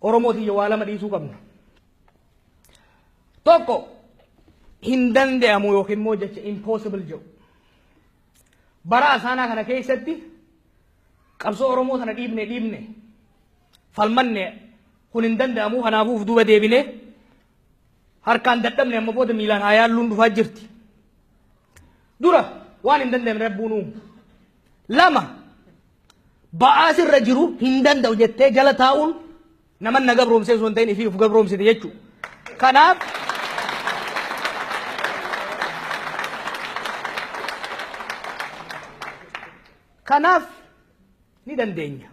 Oromoo tiyya waa lama dhiisuu qabna. Tokko hin danda'amu yookiin immoo jecha impossible jedhu. Bara asaanaa kana keessatti qabsoo Oromoo sana dhiibne dhiibne falmanne kun hin danda'amu kanaafuu of duuba deebine harkaan dadhabne amma booda miilaan haa yaalluun dhufaa jirti. Dura waan hin danda'amne rabbuun uumu. Lama ba'aa sirra jiru hin danda'u jettee jala taa'uun nama na gabroomsee osoo hin ta'in ifii of gabroomsite jechuudha. Kanaaf kanaaf ni dandeenya.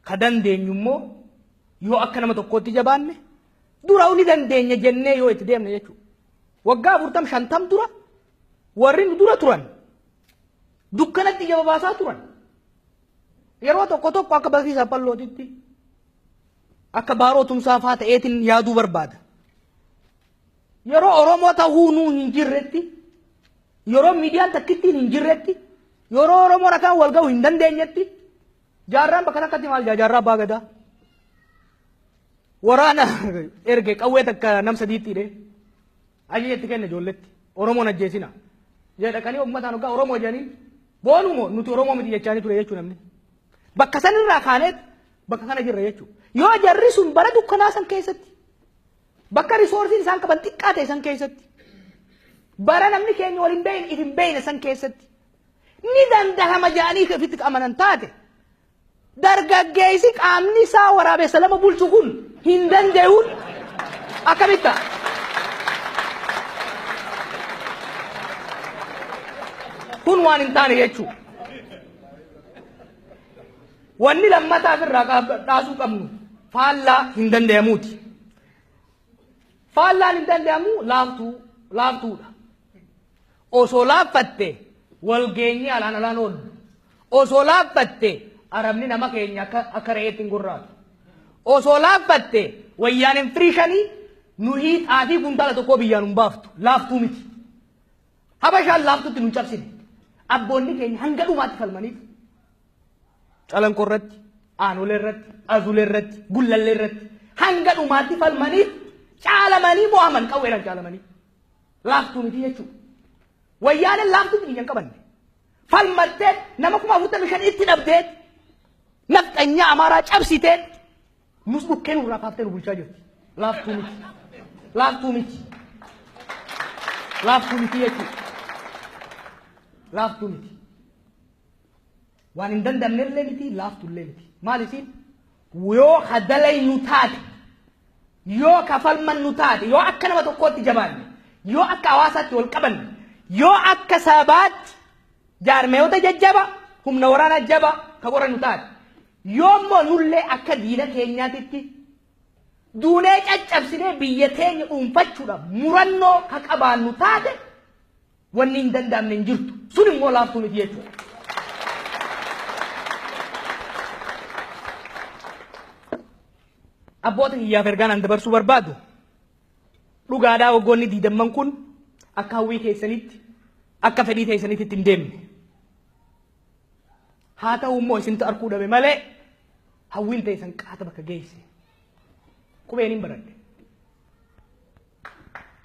Ka dandeenyu immoo yoo akka nama tokkootti jabaanne dura ni dandeenya jennee yoo itti deemne jechuudha. Waggaa 40 50 dura warri nu dura turan dukkanatti ija babaasaa turan. Yeroo tokko tokko akka barsiisaa pallootitti akka baaroo tumsaa faa ta'eetiin yaaduu barbaada. Yeroo Oromoo ta'uu nuu hin jirretti, yeroo miidiyaan takkittiin hin jirretti, yeroo Oromoon akkaan wal ga'u hin dandeenyetti, jaarraan bakka takkatti maal jaa jaarraa abbaa gadaa. Waraana erge qawwee takka nam sadiitti hidhee ajaja itti kenne ijoolletti Oromoon ajjeesina. Jee dhaqanii uummataan hoggaa Oromoo jedhanii boonuu moo nuti Oromoo miti jechaanii ture jechuu namni. Bakka sanirraa kaaneet bakka kana jirra jechuudha. Yoo jarri sun bara dukkanaa san keessatti bakka risoorsiin isaan qaban xiqqaa ta'e san keessatti bara namni keenya wal hin beekne if hin beekne san keessatti ni dandahama jedhanii ofitti amanan taate dargaggeessi qaamni isaa waraabessa lama bulchu kun hin danda'uun akkamitti ta'a? Kun waan hin taane jechuudha. Wanni lammataa ofirraa dhaasuu qabnu faallaa hin danda'amuuti. Faallaan hin danda'amu laaftuu laaftuudha. Osoo laaffatte wal geenyee alaan alaan oollu. Osoo laaffatte arabni nama keenya akka akka re'eetti hin gurraatu. Osoo laaffatte wayyaaneen firii shanii nuhii xaafii kuntaala tokkoo biyyaan hin baaftu. Laaftuu miti. Habashaan laaftutti nun cabsine. Abboonni keenya hanga dhumaatti falmaniif Calanqoo irratti, Aanolee irratti, Azulee irratti, Gullallee irratti hanga dhumaatti falmaniif caalamanii mo'aman qawweedhaan caalamanii. Laaftuu miti jechuudha. Wayyaaneen laaftuutti biyya hin qabanne. Falmattee nama 45,000 itti dhabdee nafxanyaa Amaaraa cabsitee nus dhukkee nurraa kaaftee nu bulchaa jirti. Laaftuu miti. Laaftuu miti. Laaftuu miti jechuudha. Laaftuu miti. Waan hin dandamne illee miti, laaftu illee miti. Maal isiin? Yoo ka dalaynu taate, yoo ka falmannu taate, yoo akka nama tokkootti jabaanne, yoo akka hawaasaatti wal qabanne, yoo akka sabaatti jaarmeeyota jajjaba, humna waraanaa jaba ka qorannu taate, yoo immoo nullee akka diina keenyaatitti duunee caccabsinee biyya teenya dhuunfachuudhaaf murannoo ka qabaannu taate, Wanni hin danda'amne hin jirtu. Sun immoo laaftuu miti jechuudha. Abboota kiyyaaf ergaan an dabarsuu barbaadu dhugaadhaa waggoonni diidamman kun akka hawwii keessanitti akka fedhii teessanitti itti hin deemne. Haa ta'u immoo isintu arkuu dhabe malee hawwiin teessan qaata bakka geesse. Qubeen hin baradhe.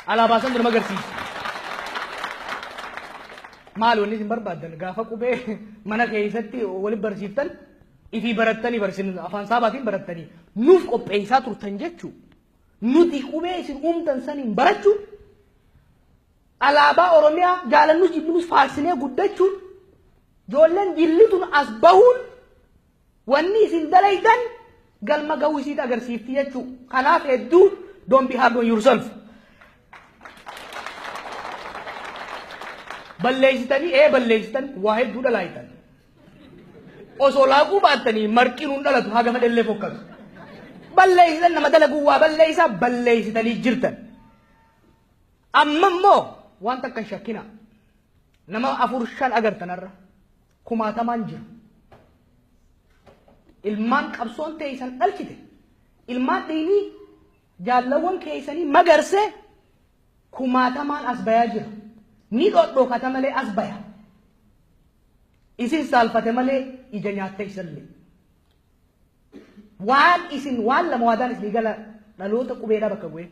Alaabaa san nama agarsiisa. Maal wanni isin barbaaddan gaafa qubee mana keessatti waliin barsiiftan ifii barattanii barsiin afaan saabaatiin barattanii nuuf qopheessaa turtan jechuu nuti qubee isin uumtan saniin barachuun alaabaa Oromiyaa jaalannus jibbinus faarsinee guddachuun ijoolleen jilli tun as bahuun Wanni isin dalaydan galma gahuu isiit agarsiifti jechuu. Kanaaf hedduu don't be hard on yourself. Balleessitanii ee balleessitan waa hedduu dhalaaytan. Osoo laaquu baattanii marqii nuun dhalatu haga fedhellee fokkatu. Balleessitan nama dalaguu waa balleessaa balleessitanii jirtan. Amma immoo waan takka hin shakkina. Nama afur shan agartanarra. Kumaatamaan jira. Ilmaan qabsoon teeysan dhalchite, ilmaan dhiiynii jaallawwan keeysanii magarse kumaatamaan as bayaa jira. Ni dhodhokata malee as baya. Isin saalfate malee ija nyaattee isallee. Waan isin waan lama waadaan isinii gala dhaloota qubeedhaa bakka bu'ee.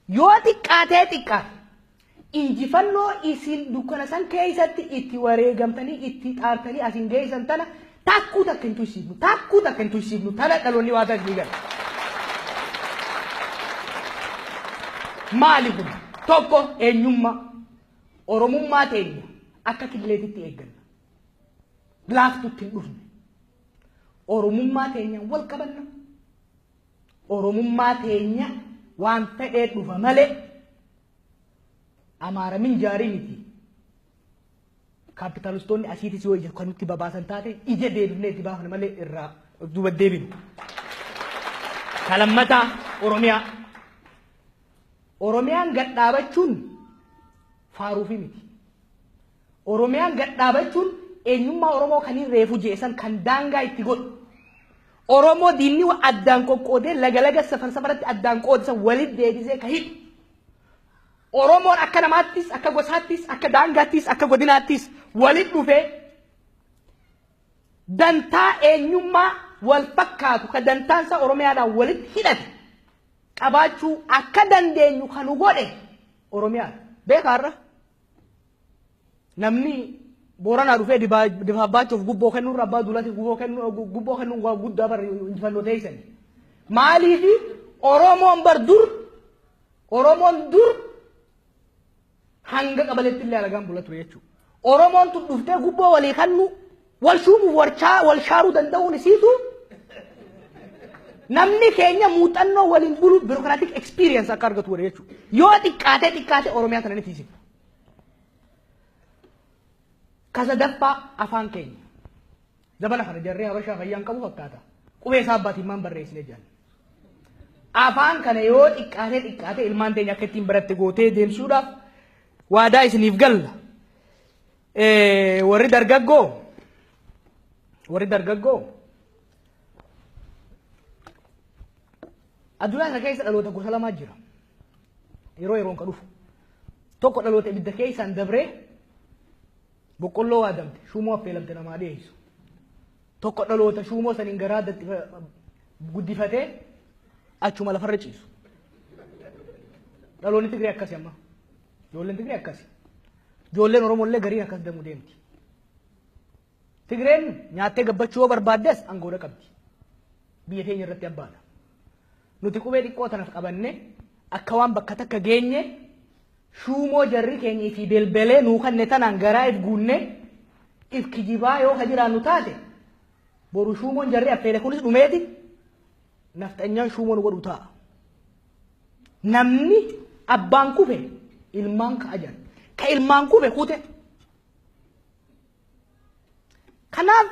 Yoo xiqqaatee xiqqaate injifannoo isin dukkana san keessatti itti wareegamtanii itti xaartanii asin geessan tana takkuu takka hin tuysiifnu, takkuu takka hin tuysiifnu tana dhaloonni waadaa isinii gala. Maali kun? Tokko eenyummaa Oromummaa teenya akka killeetitti eegganna. Laaftutti hin dhufne. Oromummaa teenyaan wal qabanna. Oromummaa teenya waan fedhee dhufa malee Amaara minjaarii miti. Kaapitaalistoonni asiitis yoo ija kan nutti babaasan taate ija deebifnee itti baafna malee irraa duuba deebinu. Kalammataa Oromiyaa. Oromiyaan gad dhaabachuun faaruufi miti. Oromiyaan gad dhaabachuun eenyummaa Oromoo kan hin reefu jeesan kan daangaa itti godhu. Oromoo diinni addaan qoqqoodee laga laga safar safaratti addaan qoodisa walitti deebisee ka hidhu. Oromoon akka namaattis, akka gosaattis, akka daangaattis, akka godinaattis walitti dhufee dantaa eenyummaa wal fakkaatu ka dantaansa Oromiyaadhaan walitti hidhate qabaachuu akka dandeenyu kan nu godhe Oromiyaadha. Beekaa har'a namni Booranaa dhufee dibaa baachuuf gubboo kennuurra abbaa duulatiif gubboo kennuun waa guddaa bar injifannoo teessani. Maaliifi Oromoon bar dur Oromoon dur hanga qabaletti illee alagaan bula ture jechuudha. Oromoon tun dhuftee gubboo walii kennu wal shuumuuf wal shaaruu danda'uun isiitu namni keenya muuxannoo waliin bulu bureaucratic experience akka argatu godhe jechuudha. Yoo xiqqaatee xiqqaate Oromiyaa tana ni tiisifna. Ka sadaffaa afaan keenya. Zabana kana jarree Habashaa fayyaan qabu fakkaata. Qubee isaa abbaatiin maan barreessine jedhan. Afaan kana yoo xiqqaatee xiqqaate ilmaan teenya akka ittiin baratte gootee deemsuudhaaf waadaa isiniif galla. Warri dargaggoo warri dargaggoo addunyaa kana keessa dhaloota gosa lamaa jira. Yeroo yeroon ka dhufu. Tokko dhaloota ibidda keessaan dabree boqqolloo waadamte shuumoo affeelamte namaa dhiyeessu. Tokko dhaloota shuumoo saniin garaa guddifatee achuma lafarra ciisu. Dhaloonni Tigree akkasi amma. Ijoolleen Tigree akkasi. Ijoolleen Oromoo illee gariin akkas damuu deemti. Tigreen nyaattee gabbachuu yoo barbaaddes aangoodha qabdi. Biyya teenya irratti abbaadha. Nuti qubee xiqqoo tanaaf qabanne akka waan bakka takka geenye shuumoo jarri keenya ifii belbelee nuu kanne tanaan garaa if guunne if kijibaa yoo ka jiraannu taate boru shuumoon jarri affeele kunis dhumeeti nafxanyaan shuumoo nu godhu ta'a. Namni abbaan kufe ilmaan ka'a jedhan. Ka ilmaan kufe kute. Kanaaf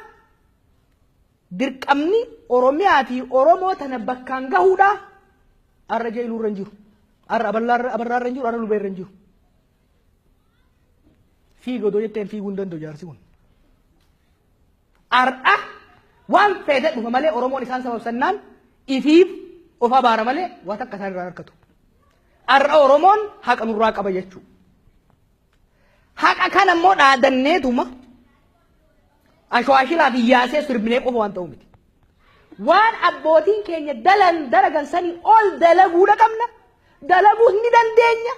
dirqamni Oromiyaa fi Oromoo tana bakkaan gahuudha har'a jeeluu irra hin jiru. Har'a abarraa irra hin jiru, har'a lubee irra hin jiru. Fiiga odoo jetteen fiiguu hin danda'u jaarsi kun. Har'a waan feete dhufa malee Oromoon isaan sababsannaan ifiif of abaara malee waa takka isaan irraa harkatu. Har'a Oromoon haqa nurraa qaba jechuudha. Haqa kana immoo dhaadanneetuma ashoashilaa fi yaasee sirbinee qofa waan ta'u miti. Waan abbootiin keenya dalan dalagan sanii ol dalaguudha qabna. Dalaguus ni dandeenya.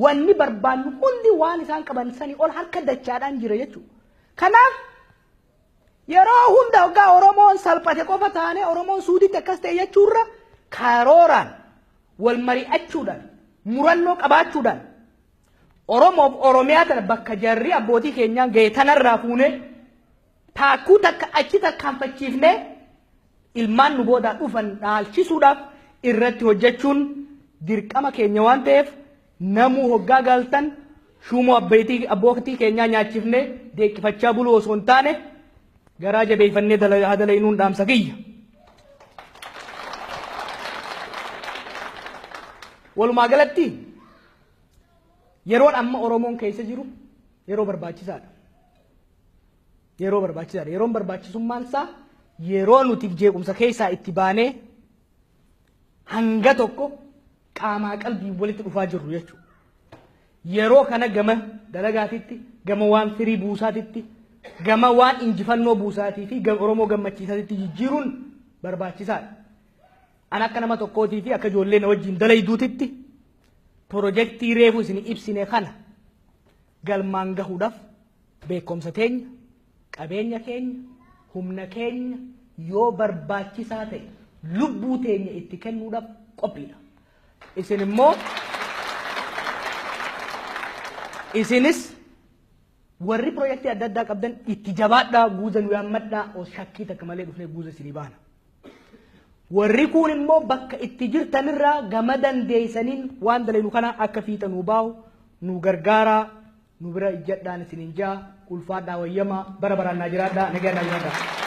Wanni barbaannu hundi waan isaan qaban sanii ol harka dachaadhaan jira jechuudha. Kanaaf yeroo hunda hoggaa Oromoon salphate qofa taanee Oromoon suuditti akkas ta'e jechuurra karooraan wal mari'achuudhaan murannoo qabaachuudhaan Oromoof Oromiyaa tana bakka jarri abbootii keenyaan ga'e tanarraa fuunee taakkuu takka achi takkaanfachiifnee ilmaan nu boodaa dhufan dhaalchisuudhaaf irratti hojjechuun dirqama keenya waan ta'eef namuu hoggaa galtan shuumoo abbootii keenyaa nyaachifnee deeqqifachaa buluu osoo hin taane garaa jabeeffannee haa dalaynuun dhaamsa kiyya. Walumaa galatti yeroon amma Oromoon keessa jiru yeroo barbaachisaadha. Yeroo barbaachisaadha. Yeroon barbaachisummaan isaa yeroo nuti jeequmsa keessaa itti baanee hanga tokko qaamaa qalbii walitti dhufaa jirru jechuudha. Yeroo kana gama dalagaatitti, gama waan firii buusaatitti, gama waan injifannoo buusaatii fi Oromoo gammachiisaatitti jijjiiruun Barbaachisaadha. An akka nama tokkootii fi akka ijoollee na wajjin dalayduutitti pirojektii reefu isin ibsine kana galmaan gahuudhaaf beekumsa teenya, qabeenya keenya, humna keenya, yoo barbaachisaa ta'e lubbuu teenya itti kennuudhaaf qophiidha. Isin immoo, isinis warri pirojektii adda addaa qabdan itti jabaadhaa, guuza nu yaammadhaa, shakkii takka malee dhufnee guuza isinii baana. Warri kun immoo bakka itti jirtanirraa gama dandeessaniin waan dalaynu kana akka fiixa nu baa'u nu gargaaraa, nu bira ijjadhaan isiniin jaa. Ulfaadhaa, wayyamaa, bara baraan naa jiraadhaa, nagaan naa jiraadhaa.